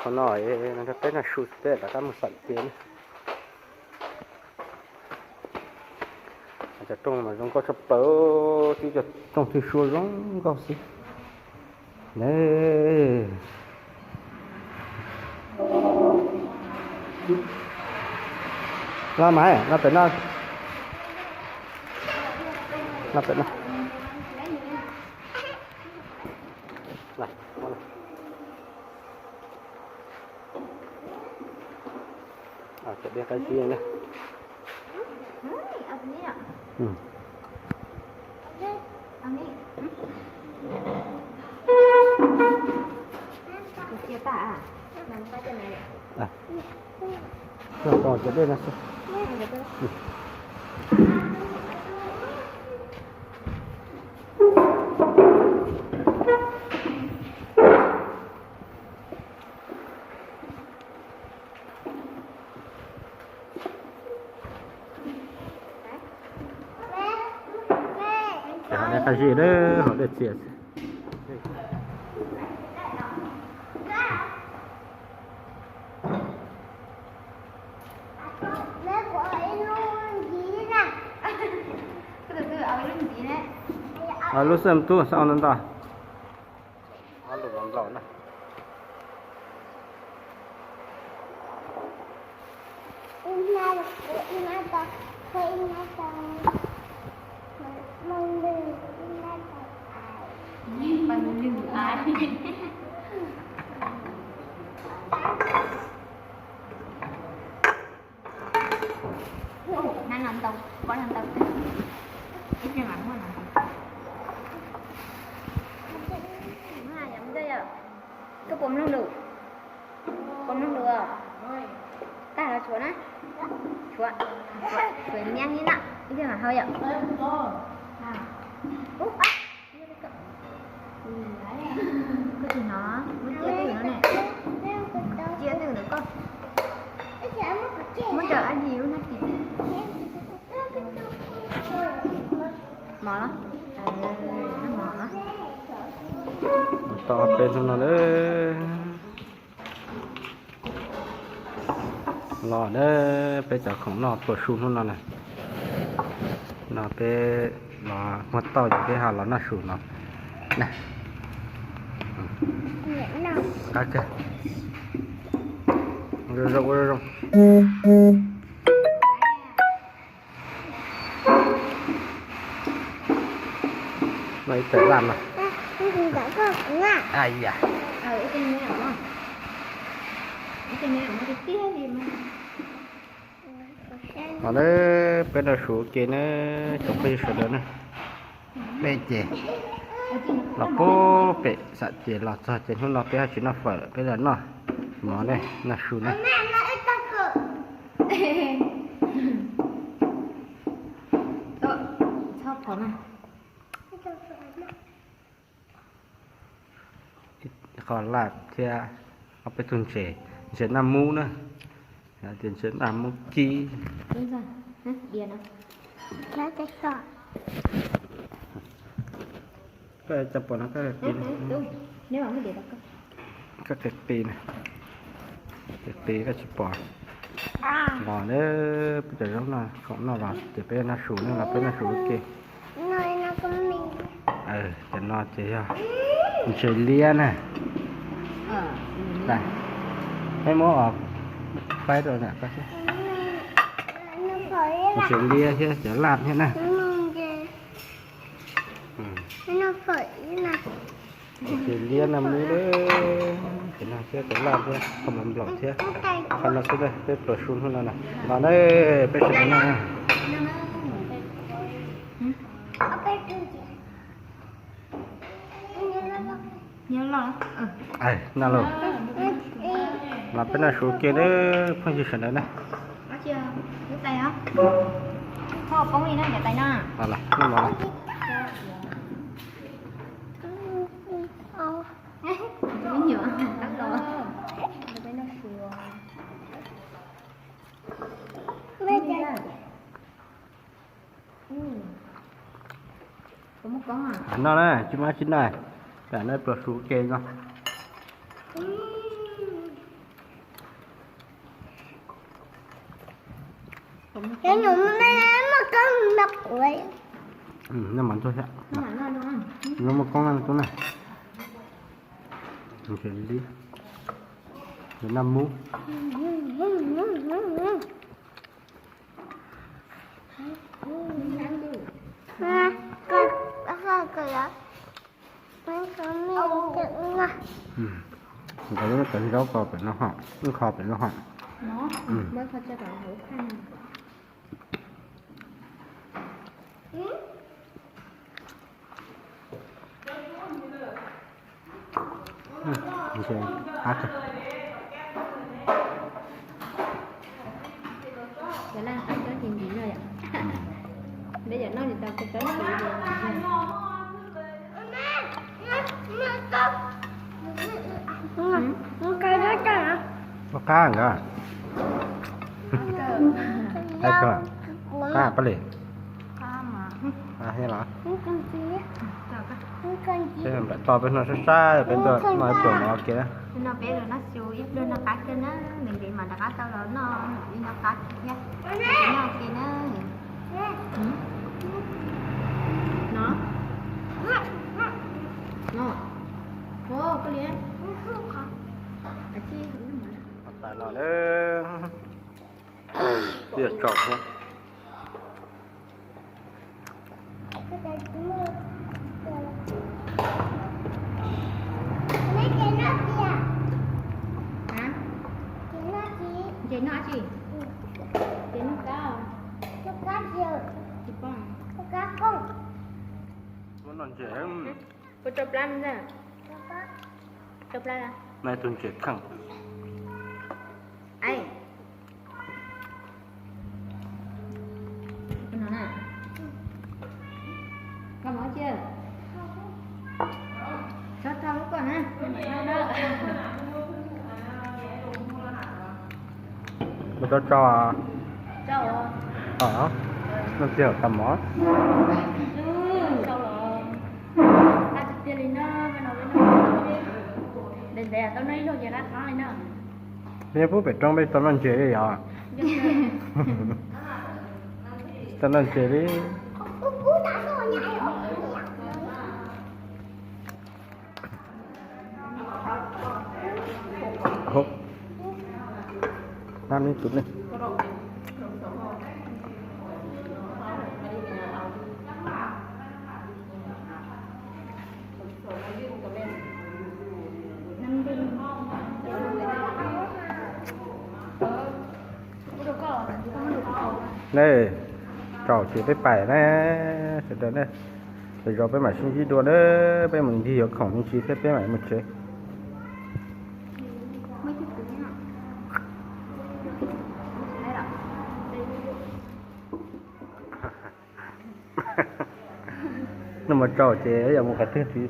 Qhov no nrog peb noj su peb rov qab mus xam cev na. Cov rooj mas zoo nkauj tshaj plaws, twb cov rooj thwj sua zoo nkauj xwb. Los mas, los pem no. Los pem no. Cov dej qab zib na. Cov dej no xwb. Ces hom dej qab zib na, hom dej txias. Lub xab tub xab ntau ntau. Ob lub nplaum na. Hnab no ntau, pob no ntau. Ib pliag mam muab no. Koj puas mloog lus? Puas mloog lus? Tag los tshuav na? Tshuav, tshuav miab li na, ib pliag mam hau yom. Koj tsis hnov, muab cia twj ywm no ne. Cia twj ywm ntawm koj. Muab cov ab yis lub hnab tis. Mov los? Mov. Tau peb hnub no lawm. Los na, peb cov khoom noj pluas su hnub no na. No peb los muag tauj ces peb ho los noj su no. Qab kawg. Ua zoo zoo, ua zoo zoo. No ib tawm laj mas. Aya. Hos na, peb noj su ua ke na, tsoom phooj ywg sawv daws na. Peb ces los puag pem xam cev los txog ces hnub no peb ho tsis noj fawm, peb los noj mov ne, noj su ne. Qho laj thiab ob peb tug ntses, ntses naj mub na, tias ntses naj mub cib. Koj cov pom no, koj qi, koj qi qi na, qi qi koj tsis pom. Los na, peb cov zaub no khoom noj los ces peb noj su ne, los peb noj su ua ke. Cov no ces yog ntses liab na. Peb muab os, paib rau na. Ntses liab thiab cov laj thiab na. Ntses liab naj mub na, cov no thiab cov laj thiab, qhov mov nplaum thiab. Qhov no xwb na, peb pluas su hnub no na. Los na, peb sawv daws noj na. Noj lauj. Los peb noj su ke na, phooj ywg sawv daws na. Noj na, tsis maj tsis noj, tam no pluas su ke no. Cov nyuam no muaj koob no kuv. No mas ntuj thiab. No muaj koob no tub na. Li noj mub. Nkawd lub cov zaub ko pem no ho, wb kho pem no ho. Cov laj qab tsob ntsim ntsim no yom. Peb yam noj tsis tau cov tsob ntsim. Ua qab nkawd. Qab pab li. Qab thiab los? Peb npam toj peb noj sab sab, peb tuaj noj ib pluas mov kiag. No peb los noj xyu ib pluag noj qab kiag na, ntev ntev mas rov qab tau los noj ib noj qab kiag thiab. Noj kiag na. No. No. Koj li. Tais no na, tiaj tsaus thiab. Ntses noj dab tsi? Ntses noj kab. Tsis pom. Muab noj ntses. Puas rau plab me ntxawg? Rau plab. Noj ib tug ntses kheej. Ai. Koj mov cia. Txhob thau lub koj na. Muab tso tso. Noj cia tas mov. Ntev ntev tau noj ib zaug ces qab qab li na. Neb pub pem roob peb tau noj ntses li yog. Tau noj ntses li. Hop. Năm mươi phút này. Neb, tsaus ces peb pais na, sawv daws na. Lwm zaus peb mam sib ntsib dua na, peb mus ncig yuav khoom me ntsis thiab peb mam mus tsev. Noj mov tsaus ces yog mus qhov twg txiv?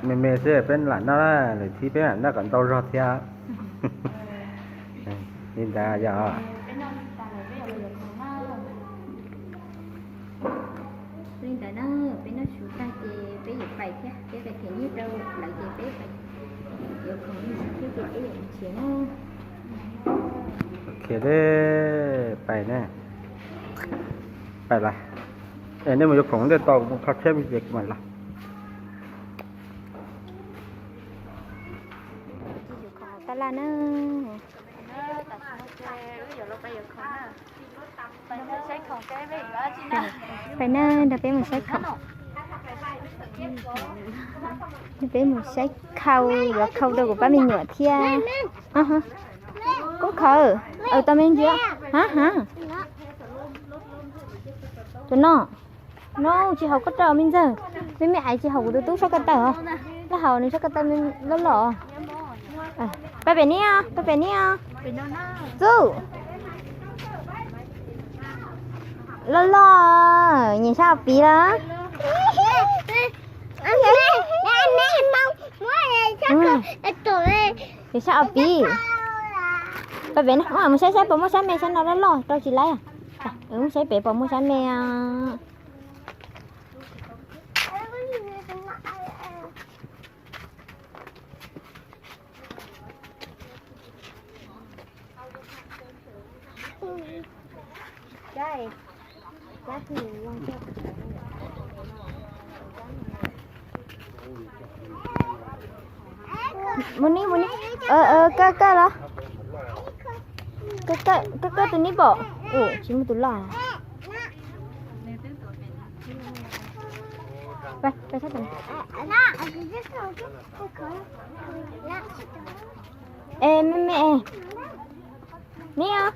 Me me xwb peb lam noj, lwm thib peb lam noj kom ntau zog thiab. Li ntawd yog. Li ntawd na, peb noj su tag ces peb yuav pais thiab, peb pais them nyiaj rau lawv ces peb pais yuav khoom me ntsis thiab ces peb yuav mus tsev na. Ok, pais na. Pais lawm. Es nej mus yuav khoom ntej tau, kuv mus kho tsheb me ntsis kuv mam los. Tab laj na. Pais na, nrog peb mus saib khoom. Nrog peb mus saib khau, yuav khau rau kuv pab me nyuam thiab. Koob khawv, tau me ntsis. Ha ha. Tus no, no tsis haus koj rau me ntxawg, me me aiv tsis haus kuv tus tub sab ko taw os. Laj haus nws sab ko taw loj loj. Pab pem niab, pab pem niab. Txuj. Loj loj, nyiam sab ua piv los? Nyiam sab ua piv. Pab pem no, mus saib saib puas muaj sab me sab no loj loj rau tsis laib. Mus saib pem puas muaj sab me. Mus ni, mus ni. Koj, koj los. Koj, koj tus nib pom. Ua tsis muaj tus loj. Es me me, niam,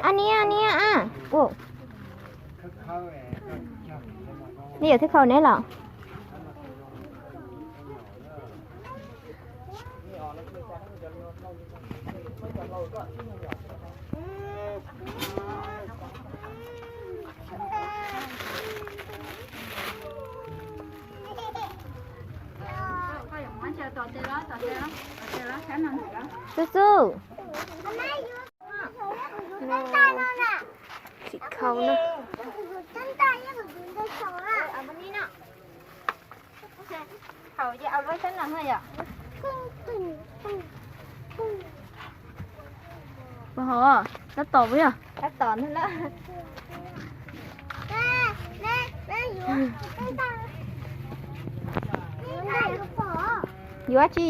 a niam, niam a. Ua, nej yuav thib khau neb los? Xub xub. Tsis khau na. Ua ho, tab tom puas yog? Tab tom na. Yuav dab tsi?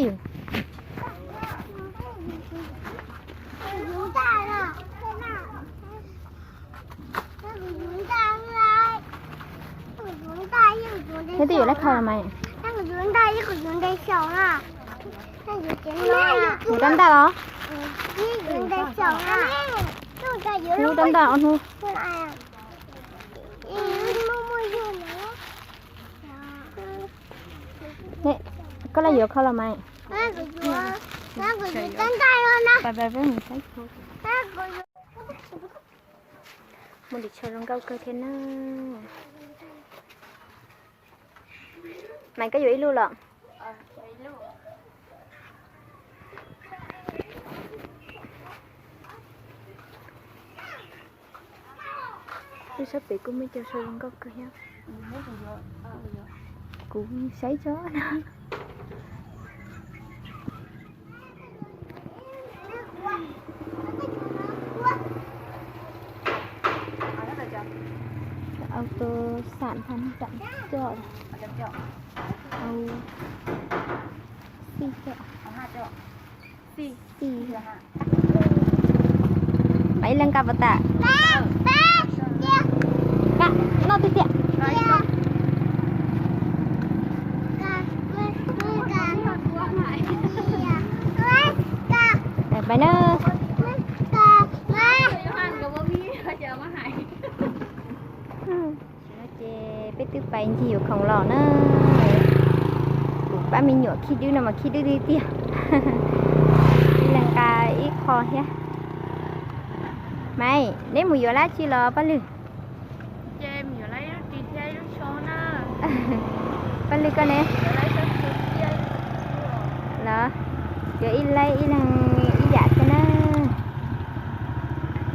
Thiab twb yuav lab khau los mas. Yuav rab ntaj os. Hnub rab ntaj ob hnub. Koj laj yuav khau los mas. Muaj ris tsho zoo nkauj kawg thiab na. Maiv, koj yuav ib lub los? Lub sab pem kuj muaj cov tsho zoo nkauj kawg thiab. Kuv saib tso na. Auto xam thab tam coj. Au, xij coj. Xij. Mam ib leeg nqa puas tas? Nqa, noj twg tiag? Pais na. Ces peb twb pais ncig yuav khoom los na. Kuv pab me nyuam khib dwb no mas khib dwb tiag tiag. Ib leeg nqa ib qho thiab. Maiv, neb mus yuav dab tsi los Paj Lwg? Paj Lwg koj ne? Los, yuav ib leeg ib yam thiab na.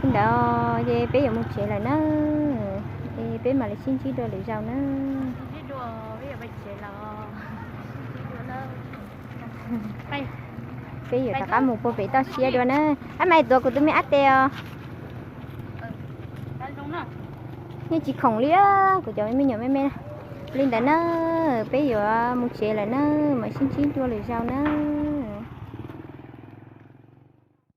Li ntawd ces peb yuav mus tsev lawm na. Es peb mam li sib ntsib dua lwm zaus na. Peb yuav rov qab mus puag pem toj siab dua na. Ab, Maiv, tuav kuv tus me ab tes os. Yeej tsis khoom li kuv cov me nyuam me me. Li ntawd na, peb yuav mus tsev lawm na, mam sib ntsib dua lwm zaus na.